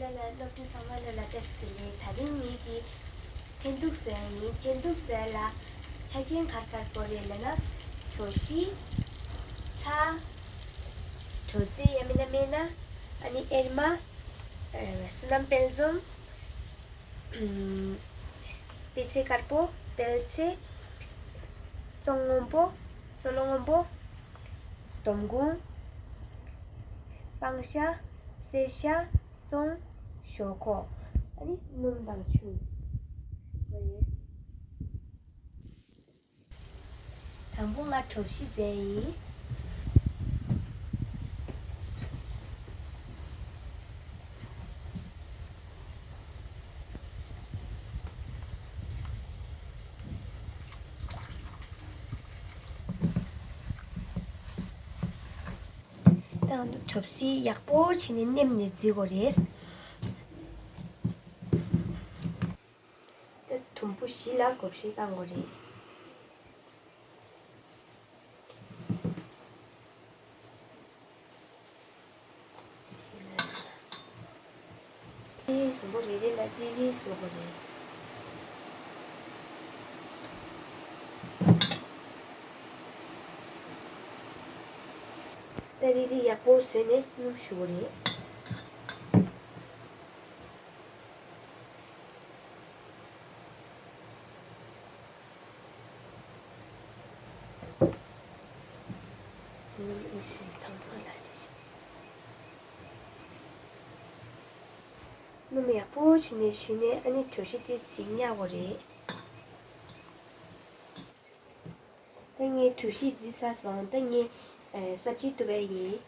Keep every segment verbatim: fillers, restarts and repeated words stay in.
ལ་ལ་སློབ་ཕྲུག་ཚང་མ་ལ་ལ་བཀྲ་ཤིས་བདེ་ལེགས། ད་རིང་ངེད་ཀྱིས་འཐེན་ཐུག་བཟོ་ཡ་ཡིན། འཐེན་ཐུག་བཟོ་ཡ་ལ་ཆ་རྐྱེན་ག་རེ་ག་རེ་དགོས་རེད་ལབ་ན། གྲོ་ཞིབ། ཚྭ། གྲོ་ཙེ་ཡང་མིན་ན་མིན་ན། ཨ་ནི་ཨེར་མ། ཨ། བསོད་ནམས་དཔལ་འཛོམས། ཨམ། པད་ཚལ་དཀར་པོ། པད་ཚལ། བཙོང་སྔོན་པོ། སོལ་སྔོན་པོ། སྡོམ་ཁུང་། སྤང་ཤ། གསེར་ཤ། བཙོང་། ཞོག་ཁོག་ཨ་ནི་སྣུམ་དང་ཆུ། དང་པོ་ང་གྲོ་ཞིབ་བཙལ་ཡིན། དང་གྲོ་ཞིབ་ཡག་པོ་བྱས་ནས་མནན་ནས་བརྫི་དགོས་རེད། ད་དུམ་བུ་བཞི་ལ་བགོ་བཤའ་བཏང་དགོས་རེད། བཞི་ལ། ཨེ། གཟུགས་པོ་རེ་རེ་ལ་རེ་རེ་བཟོ་དགོས་རེད། ད་རེ་རེ་ཡག་པོ་བཟོས་ནས་སྣུམ་བཞུ་དགོས་རེད། སྣུམ་ཡག་པོ་བྱས་ནས་བཞུས་ནས་ཨ་ནི་གྲོ་ཞིབ་དེ་ཅིག་བརྙ་དགོས་རེད། ད་ངས་གྲོ་ཞིབ་བརྫིས་ཚར་སོང་། ད་ངས་ཨ་ས་བྲིས་གཏུབ་པ་ཡིན།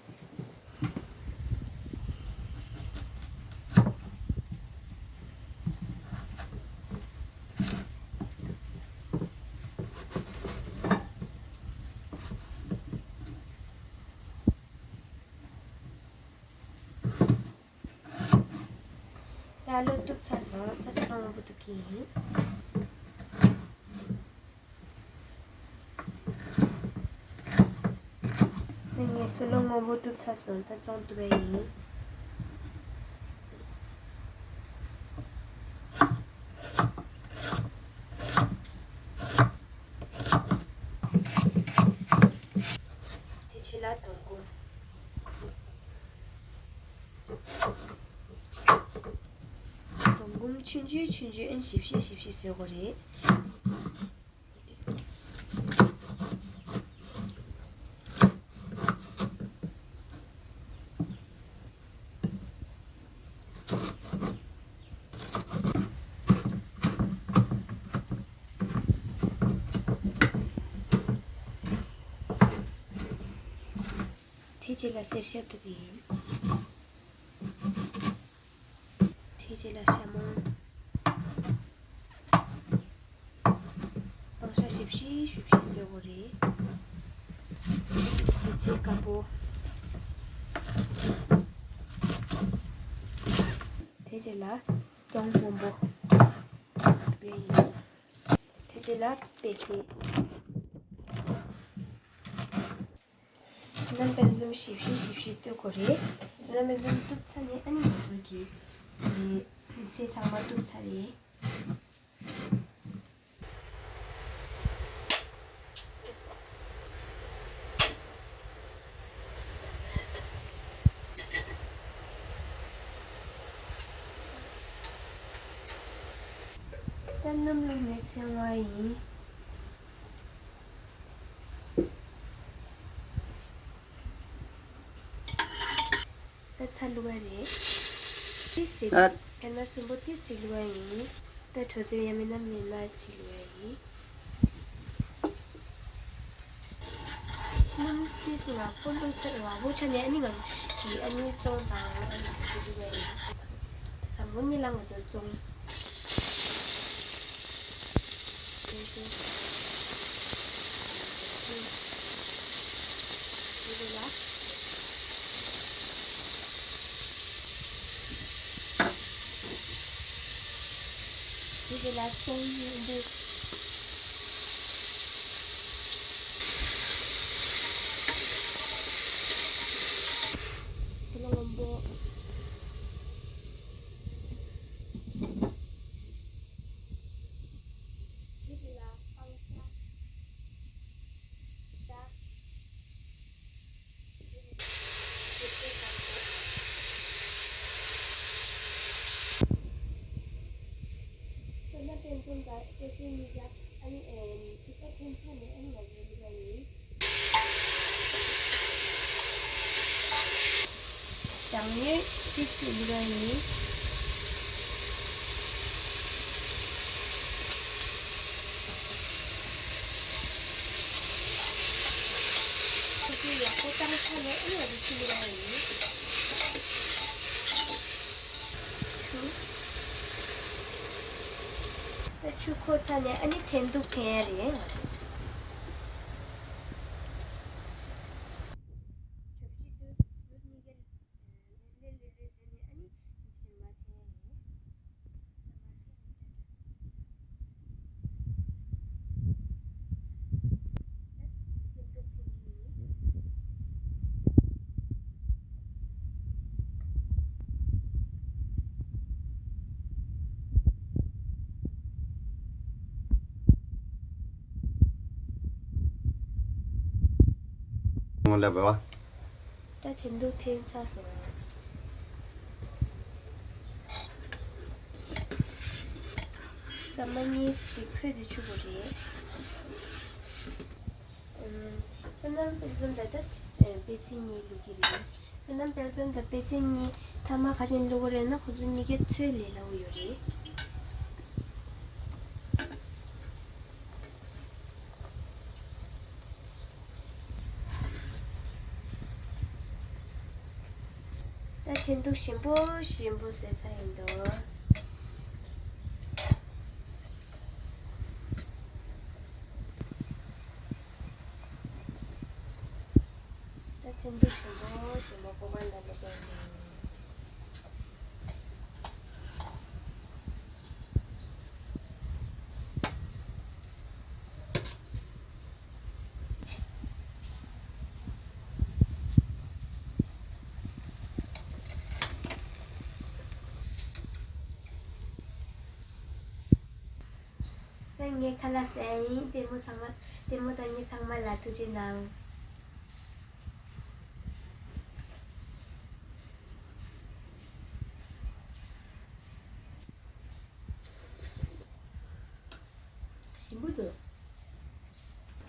ད་ལོ་གཏུབ་ཚར་སོང་། ད་སོ་ལོ་སྔོན་པོ་གཏུབ་ཀྱི་ཡིན། ད་ངས་སོ་ལོ་སྔོན་པོ་གཏུབ་ཚར་སོང་། ད་བཙོང་གཏུབ་པ་ཡིན། དེ་རྗེས་ལ་སྡོམ་ཁུང་། སྡོམ་ཁུང་ཆུང་ཆུང་ཆུང་ཆུང་ཨན་ཞིབ་ཞིབ་ཞིབ་ཞིབ་བཟོ་དགོས་རེད། དེ་རྗེས་ལ་གསེར་ཤ་གཏུབ་ཡིན། དེ་རྗེས་ལ་ཤ་མོང་། སྤང་ཤ་ཞིབ་ཞིབ་ཞིབ་ཞིབ་བཟོ་དགོས་རེད། དེ་ཚེ་དཀར་པོ། དེ་རྗེས་ལ་བཙོང་སྔོན་པོ། དེ་རྗེས་ལ་པད་ཚལ། བསོད་ནམས་དཔལ་འཛོམས་ཞིབ་ཞིབ་ཞིབ་ཞིབ་གཏུབ་དགོས་རེད། བསོད་ནམས་དཔལ་འཛོམས་གཏུབ་ཚར་ནས་ཨ་ནི་ང་ཚོ་གི་ཚལ་ཚང་མ་གཏུབ་ཚར་རེད། ད་སྣུམ་བླུགས་ནས་ཚལ་བརྔ་ཡིན། ད་ཚྭ་བླུགས་པ་རེད། ཏོག་ཙམ། ཨ། ཐེངས་མ་གསུམ་པོ་ཏོག་ཙམ་བླུགས་པ་ཡིན། ད་གྲོ་ཙེ་ཡང་མིན་ན་མིན་ན་ཅིག་བླུགས་པ་ཡིན། སྣུམ་ཏོག་ཙམ་ཡག་པོ་བླུགས་ཚར་བ་བོ་ཆ་ནས་ཨ་ནི་ང་གི་ཨ་ནི་བཙོང་དང་ཨ་ནི་ཅིག་བླུགས་པ་ཡིན། བཟང་པོ་གཉིས་ལ་ང་ཚོ་བཙོང་། དེ་ལ་སོང་ཡོང་འདུག་དེ་ལ་སྔོན་པོ། ཨ་ནི་ཨེ་ཨ་ནི་ཨེ་ཐིགས་པ་འཐེན་ཚར་ནས་ཨ་ནི་ང་ཚོ་འདི་ག་ཡིན། ལྡང་ཡོད་ཅིག་ཅིག་འདི་ག་ཡིན། ཁོ་ཚོས་ཡག་པོ་བཏང་ཚར་ནས་ཨ་ནི་ང་ཚོ་ཕྱི་འདི་ག་ཡིན། ཆུ། ད་ཆུ་ཁོལ་ཚར་ནས་ཨ་ནི་འཐེན་ཐུག་འཐེན་ཡ་རེད་ང་ཚོ། ངོ་ལེ་བ། ད་འཐེན་ཐུག་འཐེན་ཚར་སོང་། སྐར་མ་གཉིས་ཅིག་ཁོལ་དུ་ཆུག་པ་རེད། ཨུམ། བསོད་ནམས་དཔལ་འཛོམས་ད་ལྟ་པེ་ཚེ་གཉིས་བླུག་གི་རེད། བསོད་ནམས་དཔལ་འཛོམས་དང་པེ་ཚེ་གཉིས་ཐ་མག་ཁ་ཅིག་བླུག་གི་རེད་ན་ཁོ་ཚོ་གཉིས་ཀའི་ཚོད་ལས་སླ་བོ་ཡོད་རེད། ད་འཐེན་ཐུག་ཞིམ་པོ་ཞིམ་པོ་བཟོས་ཚར་ཡིན་འདུག་ད་འཐེན་ཐུག་ཞིམ་པོ་ཞིམ་པོ་ཀུ་ཀར་ནང་ལ་བླུགས་ཡིན། ད་ངས་ཁ་ལག་ཟས་ཡིན། ལྟད་མོ་ཚང་མ། ལྟད་མོ་ལྟ་མཁན་ཚང་མ་ལ་ཐུགས་རྗེ་གནང་།